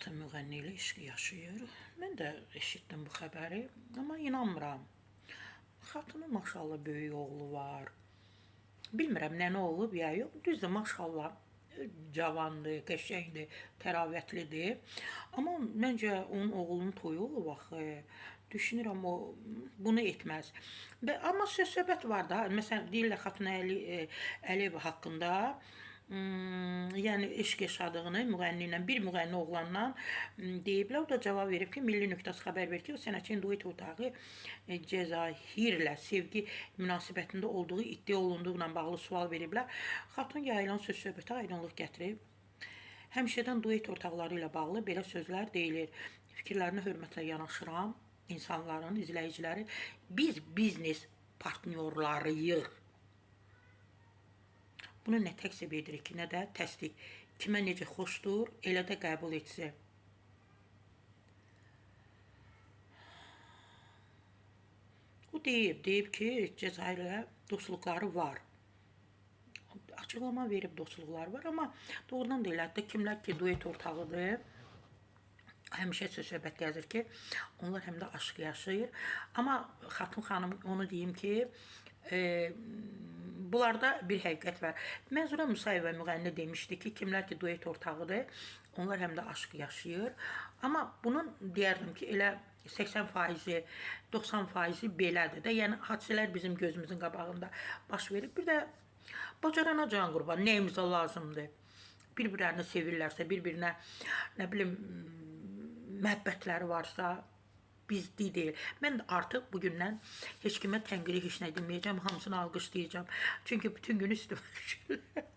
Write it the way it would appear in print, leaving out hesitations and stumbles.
Xatun müğənni ilə eşq yaşayır. Mən də eşitdim bu xəbəri, amma inanmıram. Xatunun maşallah böyük oğlu var. Bilmirəm nə olub ya yox. Düzdür, maşallah cavandır, qəşəngdir, təravətlidir. Amma məncə onun oğlunun toyu olub axı. Düşünürəm o bunu etməz. Və amma söz söhbət var da. Məsələn, deyirlər Xatun Əliyeva haqqında yəni eşq yaşadığını müğənni ilə, bir müğənni oğlanla deyiblər. O da cavab verib ki, Milli Nöqtəsi xəbər verir ki, o sənətçinin duet otağı Cəzahirlə sevgi münasibətində olduğu iddia olunduğu ilə bağlı sual veriblər. Xatun yayılan söz söhbətə aydınlıq gətirib. Həmişədən duet ortaqları ilə bağlı belə sözlər deyilir. Fikirlərinə hörmətlə yanaşıram insanların, izləyicilərin. Biz biznes partnyorlarıyıq. Bunu nə təkzib edirik ki, nə də təsdiq. Kimə necə xoşdur, elə də qəbul etsin. O deyib ki, Cəzairlə dostluqları var. Açıqlama verib dostluqları var, amma doğrudan da elə. Hətta kimlər ki, duet ortağıdır, həmişə söz söhbət gəzir ki, onlar həm də aşk yaşayır. Amma Xatun xanım onu deyim ki, bunlarda bir həqiqət var. Mənzurə Musayeva müğənni demişdi ki, kimlər ki duet ortağıdır, onlar həm də aşk yaşayır. Amma bunun deyərdim ki, elə 80%-i, 90%-i belədir də. Yəni hadisələr bizim gözümüzün qabağında baş verir. Bir də bacarana can qurban, nəyimizə lazımdır? Bir-birlərini sevirlərsə, bir-birinə nə bilim məhəbbətləri varsa, bizlik deyil. Mən də artıq bugündən heç kimə tənqidi heç nə deməyəcəm, hamısını alqışlayacağam. Çünki bütün gün üstümə düşürlər.